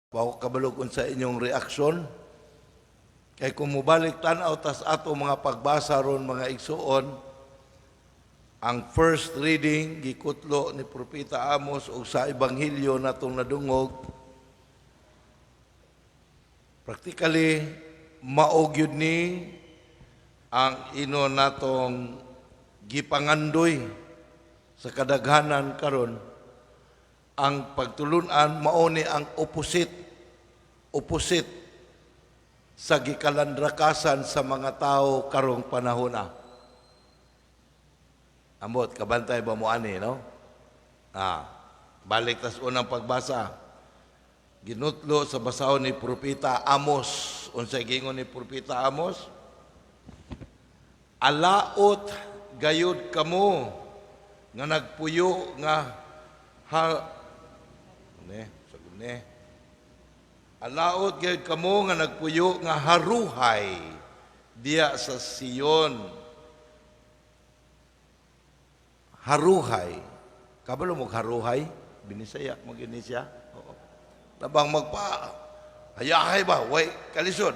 Wa ko kabalo kung sa inyong reaksyon. Kay kung mubalik tan-aw tas ato mga pagbasa ron, mga igsuon, ang first reading gikutlo ni Propeta Amos ug sa ebanghelyo natong nadungog, practically mao gyud ni ang ino natong gipangandoy sa kadaghanan karon. Ang pagtulunan, mao ni ang opposite opposite sa gikalandrakasan sa mga tao karong panahon na. Ambot, kabantay ba mo ani, no? Balik tas unang pagbasa. Ginutlo sa basahon ni Propeta Amos. Unsay giingon ni Propeta Amos? "Alaot gayud kamo nga nagpuyo nga ha ne sagud ne. Alaot gayud kamo nga nagpuyo nga haruhay diya sa Sion." Haruhay. Kabalo mo haruhay? Binisaya mo gini siya. Oo. Labang magpa hayahay ba, way kalisod.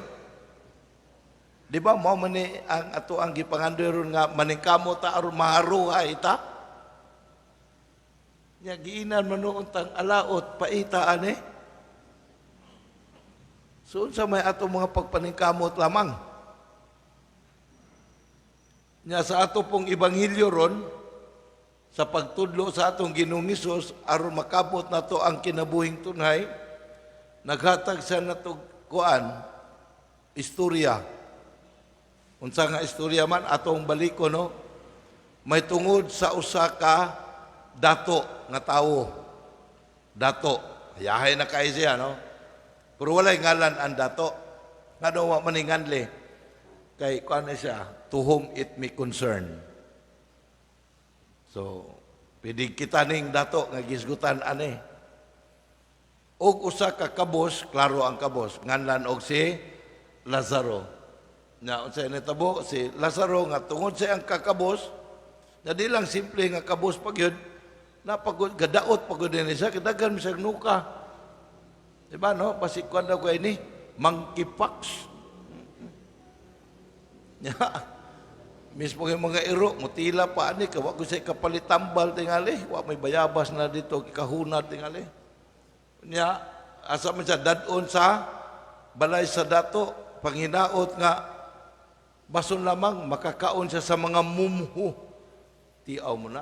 Di ba mao man ni ang ato ang gipangandoy ron nga maningkamot ta aron maharuhay ta? Nya giinan man noon tang alaot paita ani. So unsa may ato mga pagpaningkamot lamang? Nya sa ato pong ebanghelyo ron, sa pagtudlo sa atong Ginoong Hesus aron makabot nato ang kinabuhing tunhay, naghatag siya nato kuan istorya. Unsa nga istorya man atong baliko, no? May tungod sa usa ka dato nga tawo. Dato, hayahay na kay siya, no? Pero walay ngalan ang dato. Ngano wa man nganli? Kay kuan na siya, to whom it may concern. So, pwede kita ning dato nga gisgutan ani. Og usa ka kabos, klaro ang kabos, nganlan og si Lazaro. Na unsay nitabo si Lazaro nga tungod sa iyang kakabos, na di lang simple nga kabos pag yun, napagod, gadaot pagod din siya, kadagan siya nuka. Diba, no? Basig kuan daw kay ni, monkeypox. Ya. Mismo yung mga iro, mutila pa ani, kawa ko siya kapalitambal tingali, wa may bayabas na dito, kahunad tingali. Nya, asa man siya, dadon sa balay sa dato, panghinaot nga, bason lamang, makakaon siya sa mga mumhu. Tiaw mo na.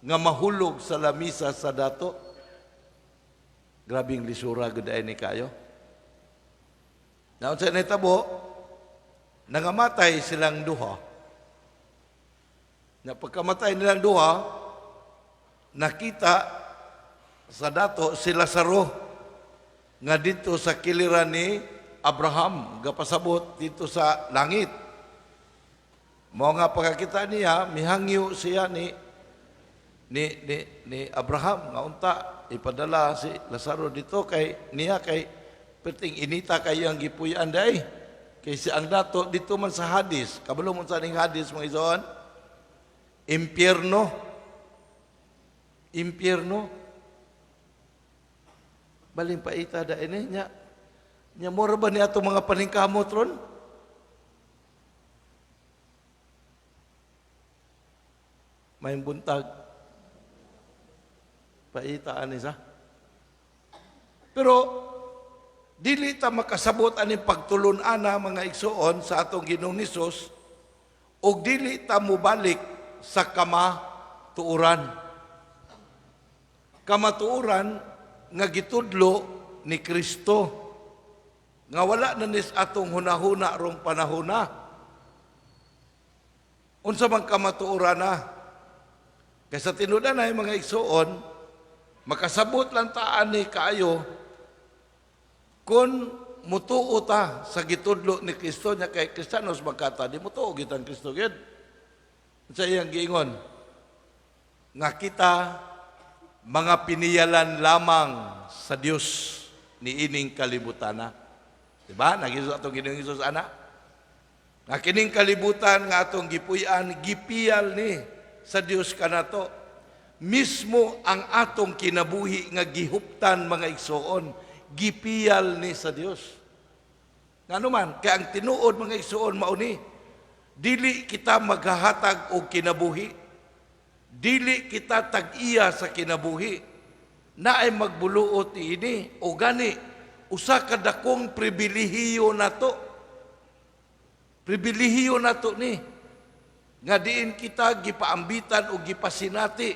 Nga mahulog sa lamisa sa dato. Grabing lisura gud ay ni kayo. Naon sa nitabo, nangamatay silang duha. Na pagkamatay nilang duha, nakita sa dato si Lazaro nga dito sa kiliran ni Abraham, gapasabot dito sa langit. Mao nga pagkakita niya, mihangyo siya ni Abraham nga unta ipadala si Lazaro dito kay niya kay perting inita kayo ang gipuy-an day. Kay si ang dato dito man sa Hades. Kabalo mo sa ning Hades, mga igsoon? Impyerno. Impyerno. Baling paita da ini nya. Nya mura ba ni ato mga paningkamot ron? May buntag. Paita ani sa. Pero dili ta makasabot ani pagtulun-ana, mga igsuon, sa atong Ginoong Hesus ug dili ta mobalik sa kamatuoran. Kamatuoran nga gitudlo ni Kristo nga wala na nis atong hunahuna rong panahona. Unsa man kamatuoran na? Kaysa tinud ay, mga igsuon, makasabot lang ta ani kaayo kung mutuo ta sa gitudlo ni Kristo. Nya kay Kristiyanos magkata, di mutuo gitang Kristo gyud. Sa iyang giingon nga kita mga piniyalan lamang sa Dios ni ining kalibutan na. Diba? Nagiso atong Ginoong Hesus ana. Nga kining kalibutan nga atong gipuy-an, gipiyal ni sa Dios kanato. Mismo ang atong kinabuhi nga gihuptan, mga igsoon, Gipiyal ni sa Dios. Ngano man, kay ang tinuod, mga igsuon, mao ni dili kita maghahatag og kinabuhi. Dili kita tag-iya sa kinabuhi. Naay magbuluot ini o gani usa ka dakong pribilehiyo nato. Pribilehiyo nato ni nga diin kita gipaambitan o gipasinati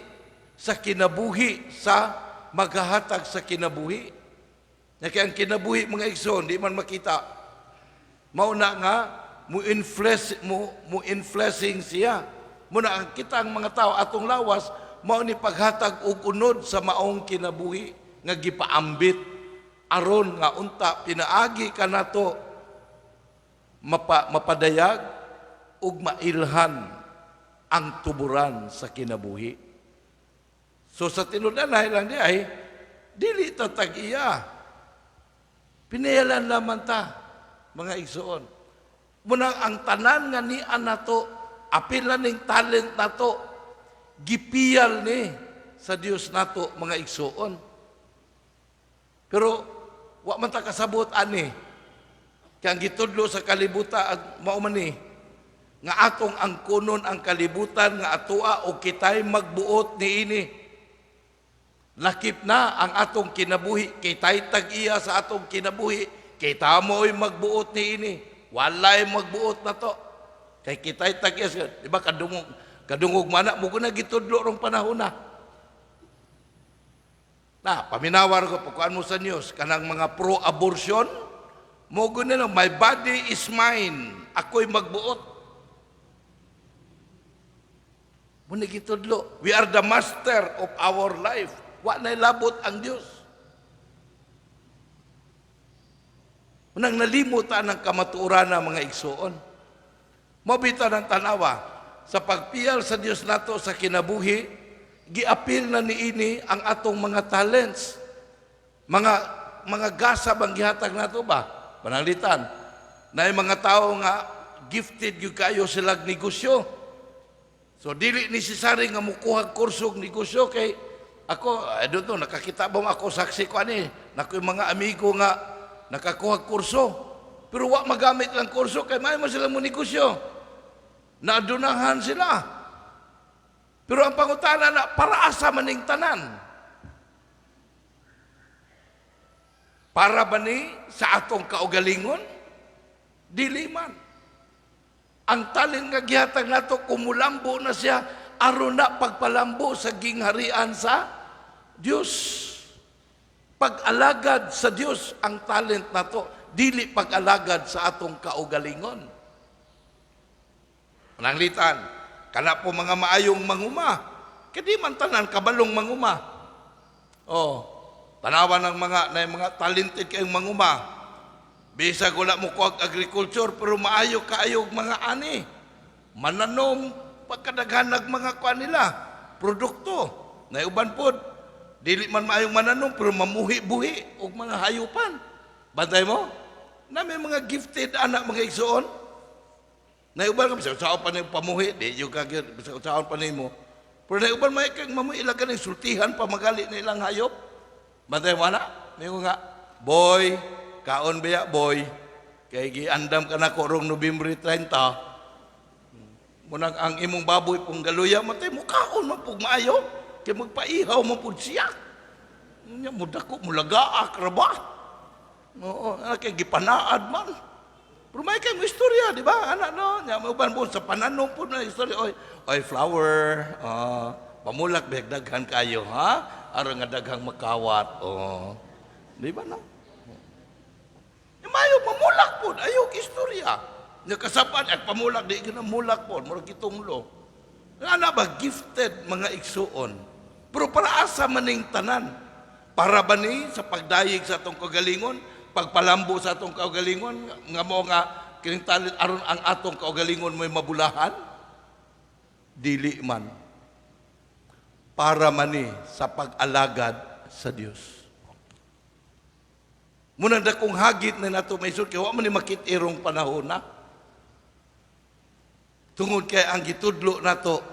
sa kinabuhi sa maghahatag sa kinabuhi. Na kay ang kinabuhi, mga igsoon, di man makita. Mao na nga mo influence mo mo influencing siya. Muna ang kita ang mga tao, atong lawas mao ni paghatag og unod sa maong kinabuhi nga gipaambit aron nga unta pinaagi kanato mapadayag ug mailhan ang tuburan sa kinabuhi. So sa tinud-anay lang di ay dili ta tag-iya. Pinayalan lamang ta, mga igsoon. Munang ang tanan nga nian nato, apil na ning talent nato, gipiyal ni sa Dios nato, mga igsoon. Pero wa man ta kasabot ani. Kay ang gitudlo sa kalibutan ag mao man ni nga atong angkunon ang kalibutan nga atoa o kitay magbuot niini. Lakip na ang atong kinabuhi, kitay tag-iya sa atong kinabuhi, kita mo'y magbuot niini. Walay magbuot na to. Kay kitay tag-iya, di ba kadungog, kadungog mana mo na gitudlo rong panahon na. Na, paminawar ko, pagkuan mo sa news, kanang mga pro-abortion, mo na lang, "My body is mine, ako'y magbuot." Mo na gitudlo. We are the master of our life. Wa na'y labot ang Dios. Unang nalimutan ang kamatuoran na, mga igsuon. Mabita ng tanawa, sa pagpiyal sa Dios nato sa kinabuhi, giapil na niini ang atong mga talents. Mga gasa bang gihatag nato ba? Pananglitan. Na mga tao nga gifted gyud kayo sila negosyo. So dili necessary nga mukuha kurso og negosyo kay ako, I don't know, nakakita ba mo ako, saksi ko ani, nako yung mga amigo nga nakakuha kurso. Pero wa magamit lang kurso kay may mo sila mo negosyo. Naadunahan sila. Pero ang pangutana na, para asa maning tanan? Para ba ni sa atong kaugalingon? Dili man. Ang talent nga gihatag nato, kumulambo na siya aron na pagpalambo sa gingharian sa Dios. Pag-alagad sa Dios ang talent nato, dili pag-alagad sa atong kaugalingon. Pananglitan, kana po mga maayong manguma, kadi man tanan kabalong manguma. Oh, tanawan ng mga na mga talented kayong manguma. Bisag wala mo kuwag agriculture pero maayo kaayo og mga ani. Mananom pagkadaghan ng mga kuan nila, produkto. Naiuban pod, dili man maayong mananom pero mamuhi-buhi og mga hayupan. Bantay mo? Na may mga gifted anak, mga igsuon. Naiuban ka bisag usaon pa nimo pamuhi, di yung ka bisag usaon pa nimo. Pero naiuban may kag mamuhi ila kaning sultihan pa magali na ilang hayop. Bantay mo ana? May nga, "Boy, kaon biya, boy. Kay giandam ka na ko rong Nobyembre 30." Munang ang imong baboy pong galuya, matay mo kaon man pug maayo. Kay magpaihaw man pud siya. Nya mo dako mo lagaak ra ba? Oo, ana kay gipanaad man. Pero may kay mo istorya, di ba? Ana no, nya mo uban po sa pananom po na istorya. "Oy, oy flower, pamulak beg daghan kayo, ha? Aron nga daghang makawat." Oh. Di ba no? Mayo mamulak po, ayaw istorya. Nya kasapan at pamulak di ka na mulak po, murag kitunglo. Ana ba gifted, mga igsuon? Pero para asa maning tanan? Para ba ni sa pagdayeg sa atong kaugalingon, pagpalambo sa atong kaugalingon nga mo nga kining talent aron ang atong kaugalingon mo'y mabulahan? Dili man. Para man ni sa pag-alagad sa Dios. Munang dakong hagit na nato may kay wa man ni makit-irong panahon na. Tungod kay ang gitudlo nato,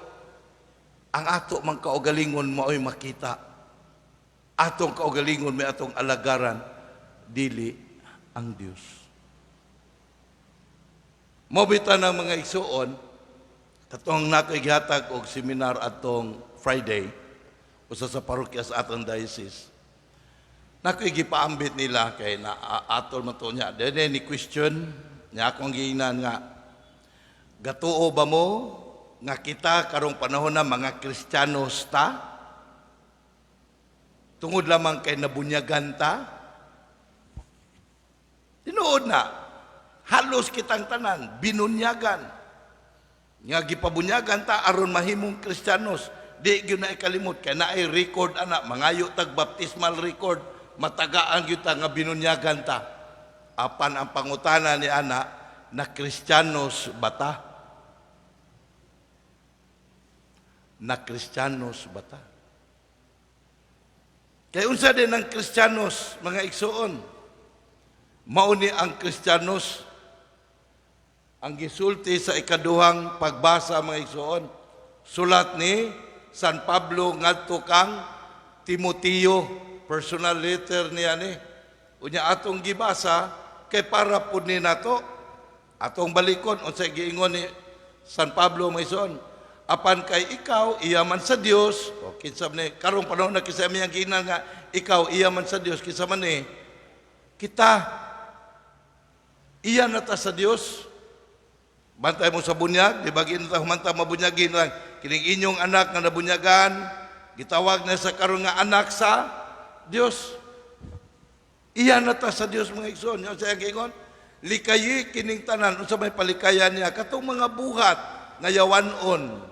ang ato mang kaugalingon mao'y makita. Atong kaugalingon may atong alagaran. dili ang Dios. Mao bitaw ng mga igsuon, katong nako'y gihatag og seminar atong Friday, usa sa parokya sa atong diocese. Nako'y gipaambit nila kay na atol man to niya. Dene ni question niya akong giingnan nga, "Gatuo ba mo nga kita karong panahon na mga Kristiyanos ta? Tungod lamang kay nabunyagan ta?" Tinuod na, halos kitang tanan, binunyagan. Nga gipabunyagan ta aron mahimong Kristiyanos. Di gyud na ikalimot kay naay record ana, mangayo tag baptismal record, matagaan gyud ta nga binunyagan ta. Apan ang pangutana ni ana, na Kristiyanos ba ta? Na Kristiyanos ba ta? Kay unsa din ang Kristiyanos, mga igsuon? Mao ni ang Kristiyanos ang gisulti sa ikaduhang pagbasa, mga igsuon. Sulat ni San Pablo ngadto kang Timoteo, personal letter niya ni. Unya atong gibasa kay para pud ni nato. Atong balikon unsay giingon ni San Pablo, mga igsuon. "Apan kay ikaw iya man sa Dios." O kinsa man ni karong panahon na, kinsa man ang giingnan nga ikaw iya man sa Dios? Kinsa man ni? Kita iya na ta sa Dios. Bantay mo sa bunyag, di ba ta humanta mabunyagin lang. "Kining inyong anak nga nabunyagan, gitawag na sa karon nga anak sa Dios." Iya na ta sa Dios, mga igsoon. Yan siya giingon. "Likayi kining tanan." Unsa may palikayan niya? Katong mga buhat nga yawanon.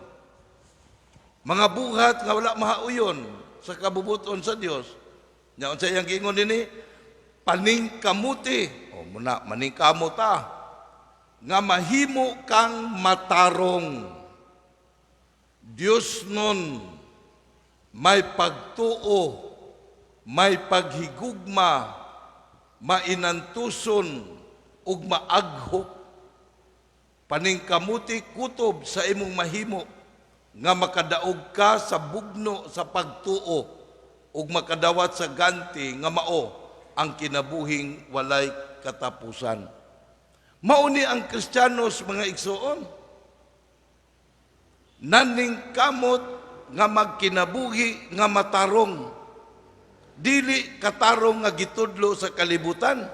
Mga buhat nga wala mahauyon sa kabubuton sa Dios. Nya unsa iyang giingon dinhi? "Paningkamuti." O muna maningkamot ta nga mahimo kang matarong, Diyos nun, may pagtuo, may paghigugma, mainantuson, ug maaghop. Paningkamuti kutob sa imong mahimo nga makadaog ka sa bugno sa pagtuo ug makadawat sa ganti nga mao ang kinabuhing walay katapusan. Mao ni ang Kristiyanos, mga igsoon. Naningkamot nga magkinabuhi nga matarong. Dili katarong nga gitudlo sa kalibutan.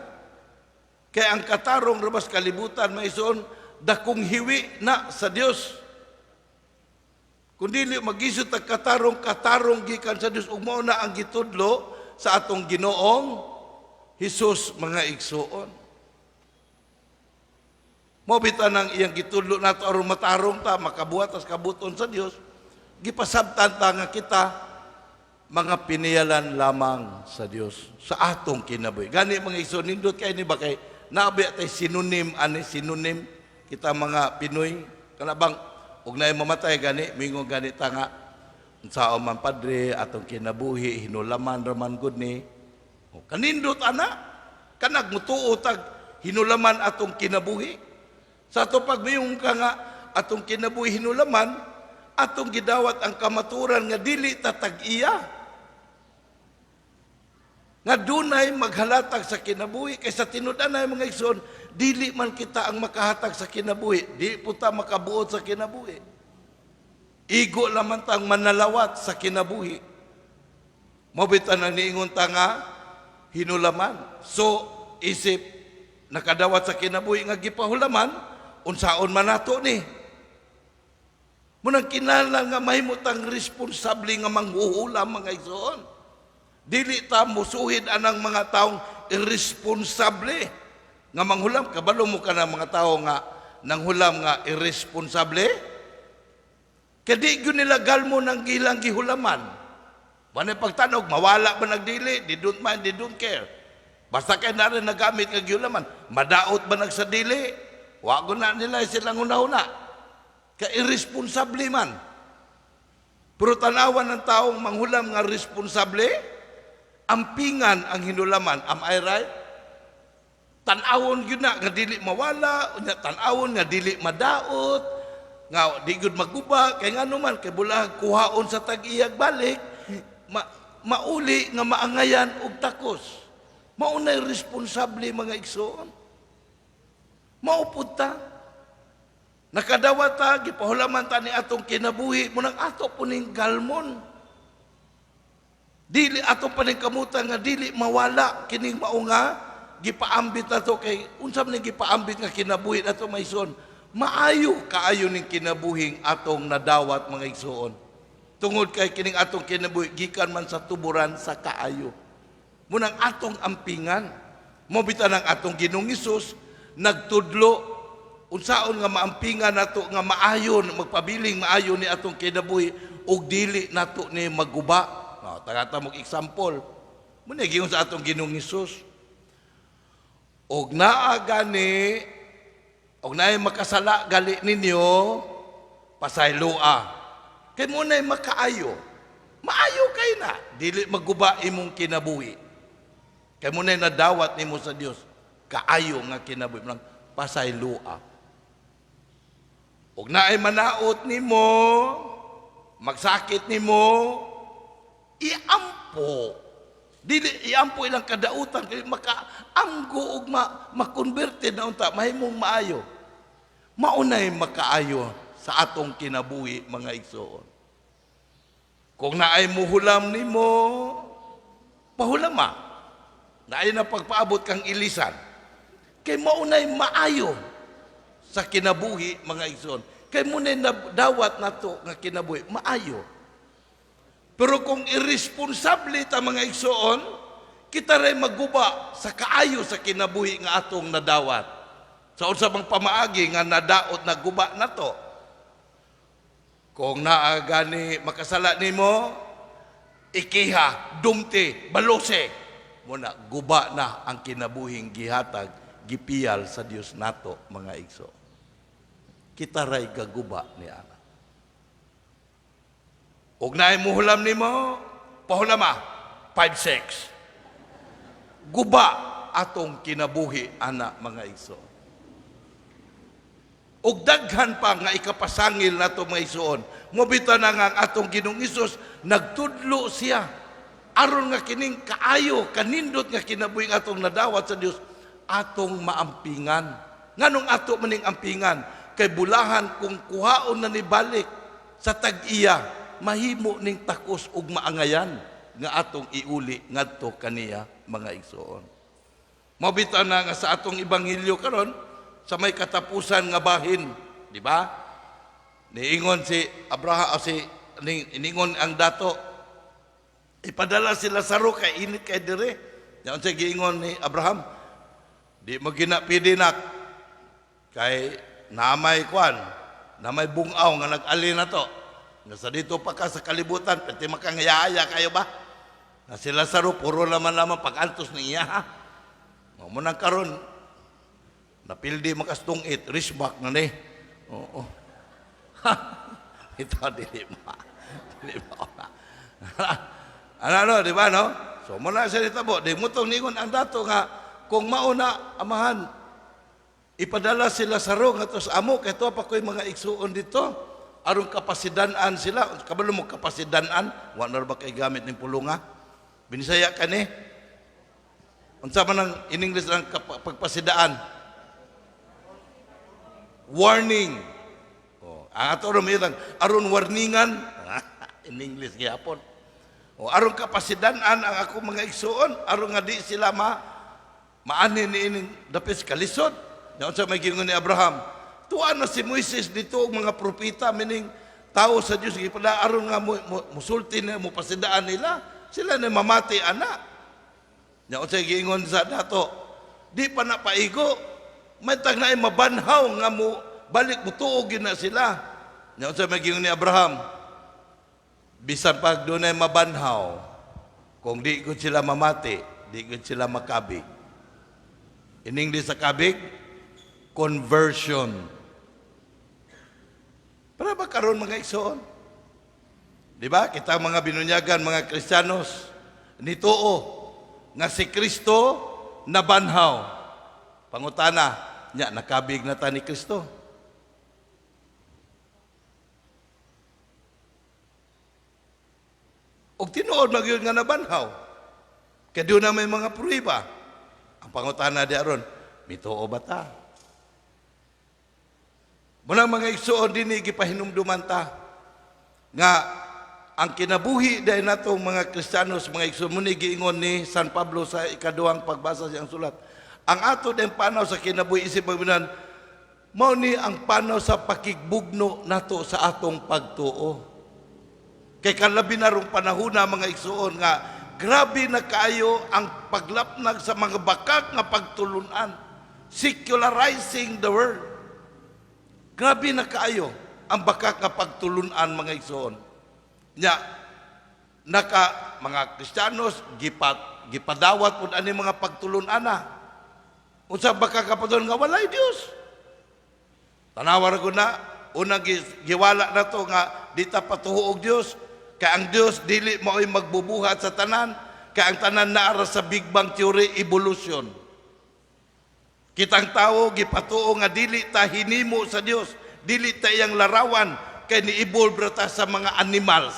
Kay ang katarong rabas kalibutan, mga igsoon, dakong hiwi na sa Dios. Kung dili magisod tag katarong, katarong gikan sa Dios ug mao na ang gitudlo sa atong Ginoong Hesus, mga igsoon. Mao bitaw nang iyang gitudlo nato aron matarong ta, makabuhat tas kabuton sa Dios. Gipasabtan ta nga kita mga piniyalan lamang sa Dios sa atong kinabuhi. Gani, mga igsoon, nindot kay ni ba kay nabi tay synonym ani, synonym kita mga Pinoy, kana bang og naay mamatay gani, mingon gani ta nga, "Unsaon man, padre, atong kinabuhi hinulaman raman gud ni." O, kanindot ana, kanag mutuo tag hinulaman atong kinabuhi. Sa ato pagmiyong ka nga atong kinabuhi hinulaman, atong gidawat ang kamaturan nga dili ta tag-iya. Nga dunay maghalatag sa kinabuhi kaysa tinud-anay, mga igsoon, dili man kita ang makahatag sa kinabuhi, di po ta makabuot sa kinabuhi. Igo laman tang manalawat sa kinabuhi. Mao bitaw nang niingon ta nga hinulaman. So, isip nakadawat sa kinabuhi nga gipahulaman, unsaon man nato ni? Munang kinahanglan nga mahimo tang responsable nga manghuhulam, mga igsoon. Dili ta musuhid anang mga taong irresponsable nga manghulam. Kabalo mo ka ng mga tao nga nanghulam nga irresponsable? Kaya di gyud nila galmo ng gilang gihulaman. Wala pagtanog, mawala ba nagdili, they don't mind, they don't care. Basta kay na rin nagamit nga gihulaman, madaot ba nagsadili? Wa na nila silang una-una. Ka irresponsable man. Pero tanawan ng taong manghulam nga responsable, ampingan ang hinulaman. Am I right? Tan-awon gyud na nga dili mawala, unya tan-awon nga dili madaot, nga di gyud maguba, kay ngano man kay bulag kuhaon sa tag-iyag balik, mauli nga maangayan og takos. Mao nay responsable, mga igsoon. Mao pud ta. Nakadawat ta, gipahulaman ta ni atong kinabuhi, munang ato po ning galmon. Dili ato pa ning kamutan nga dili mawala kining mao nga gipaambit nato, kay unsa man ning gipaambit nga kinabuhi nato, mga igsoon? Maayo kaayo ning kinabuhing atong nadawat, mga igsoon. Tungod kay kining atong kinabuhi gikan man sa tuburan sa kaayo. Munang atong ampingan. Mao bitaw ang atong Ginoong Hesus nagtudlo unsaon nga maampingan nato nga maayo, magpabiling maayo ni atong kinabuhi ug dili nato ni maguba. No, tagata mo example. Muna giingon sa atong Ginoong Hesus. Og naa gani, og naay makasala gali ninyo, pasayloa. Kay mo na'y makaayo. Maayo kay na, dili maguba imong kinabuhi. Kay mo na'y nadawat nimo sa Dios, kaayo nga kinabuhi lang, pasayloa. Og naay manaot nimo, magsakit nimo, iampo. Dili iampo ilang kadautan kay makaamgo og ma-converted na unta, mahimong maayo. Maunay makaayo sa atong kinabuhi, mga igsoon. Kung naay muhulam nimo, pahulama. Naay na pagpaabot kang ilisan. Kay maunay maayo sa kinabuhi, mga igsoon. Kay munay dawat nato nga kinabuhi, maayo. Pero kung irresponsable ta, mga igsoon, kita ray maguba sa kaayo sa kinabuhi nga atong nadawat. Sa unsa bang pamaagi nga nadaot na guba nato? Kung naa gani makasala nimo, ikiha, dumti, balose. Muna, guba na ang kinabuhing gihatag, gipiyal sa Dios nato, mga igso. Kita ray gaguba ni ana. Ug naay muhulam nimo, pahulama, 5-6. Guba atong kinabuhi ana, mga igso. Ug daghan pa nga ikapasangil nato, mga igsoon. Mao bitaw na nga ang atong Ginoong Hesus nagtudlo siya aron nga kining kaayo kanindot nga kinabuhi atong nadawat sa Dios atong maampingan. Nganong ato maning ampingan? Kay bulahan kung kuhaon na ni balik sa tag-iya, mahimo ning takos ug maangayan nga atong iuli ngadto kaniya, mga igsoon. Mao bitaw na nga sa atong ebanghelyo karon sa may katapusan nga bahin, di ba? Niingon si Abraham o si iningon ang dato, ipadala si Lazaro kay init kay dire. Nya unsay giingon ni Abraham? "Di mo gina pwede, nak, kay namay kwan, namay bungaw nga nag-ali na to. Nga sa dito pa ka sa kalibutan, pwede makangayaya kayo ba? Na si Lazaro, puro laman lamang pag-antos ni iya, ha? Mao mo nang karon, napildi makastungit, risbak na ni." Oo. Ito, dili ma. Dili ma. Ano, ano, di ba, no? So, muna siya nitabo. Di mo tong ningon ang dato nga, kung mauna, amahan, ipadala si Lazaro nga sa amo, kay to pa ko'y mga igsuon dito, aron kapasidan-an sila. Kabalo mo kapasidan-an, wa na ba kay gamit ning pulunga? Binisaya ka ni? Unsa man ang in English ang pagpasidaan? Warning. Oh, ang ato ron may aron warningan in English gyapon. O aron kapasidan-an ang ako mga igsuon, aron nga di sila maani ni ining dapit kalisod. Nya unsa may giingon ni Abraham? Tuan na si Moises dito og mga propeta, meaning tao sa Dios gipada aron nga mo, musulti na mo pasidaan nila, sila na mamati ana. Nya unsa giingon sa dato? Di pa na paigo. May tag na mabanhaw nga mo balik mo tuog na sila. Nya unsa may giingon ni Abraham? Bisan pag dunay mabanhaw, kung di ko sila mamati, di ko sila makabig. In English sa kabig, conversion. Para ba karon, mga igsoon? Di ba? Kita mga binunyagan, mga Kristiyanos, nituo nga si Kristo nabanhaw. Pangutana, nya nakabig na ta ni Kristo? Og tinuod magyud nga nabanhaw. Kay doon na may mga prueba. Ang pangutana di aron, mituo ba ta? Munang, mga igsuon, dinhi gipahinumduman ta nga ang kinabuhi dahil natong mga Kristiyanos, mga igsuon, muni giingon ni San Pablo sa ikaduhang pagbasa siyang sulat. Ang ato din panaw sa kinabuhi isip pagbinan, mao ni ang panaw sa pakigbugno nato sa atong pagtuo. Kay kalabi na rong panahona, mga igsuon, nga grabe na kaayo ang paglapnag sa mga bakak nga pagtulunan, secularizing the world. Grabe na kaayo ang bakak nga pagtulunan, mga igsuon. Nya naka mga Kristiyanos gipadawat pud ani mga pagtulunan na. Unsa bakak nga pagtulunan nga walay Dios? Tanawa ra gud na unang giwala na to nga di ta patuo og Dios kay ang Dios dili mao'y magbubuhat sa tanan, kay ang tanan naara sa Big Bang theory, evolution. Kitang tao gipatuo nga dili ta hinimo sa Dios, dili ta iyang larawan kay ni-evolve ra ta sa mga animals.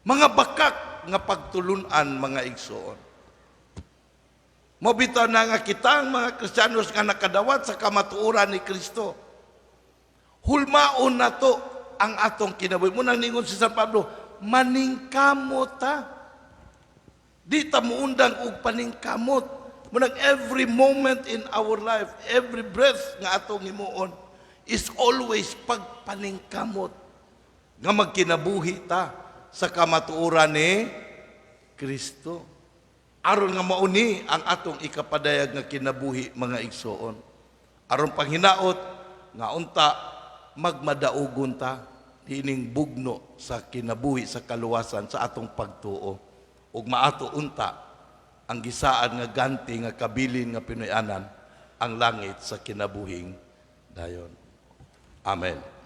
Mga bakak nga pagtulunan, mga igsoon. Mao bitaw na nga kitang mga Kristiyanos nga nakadawat sa kamatuoran ni Kristo, hulmaon na to ang atong kinabuhi. Munang ningon si San Pablo, maningkamot ta. Di ta muundang og paningkamot. Munang every moment in our life, every breath nga atong himuon is always pagpaningkamot nga magkinabuhi ta sa kamatuoran ni Kristo. Aron nga mauni ang atong ikapadayag nga kinabuhi, mga igsoon. Aron panghinaot nga unta magmadaugon ta ining bugno sa kinabuhi sa kaluwasan sa atong pagtuo ug maato unta ang gisaad nga ganti nga kabilin nga Pinoy-anan, ang langit sa kinabuhing dayon. Amen.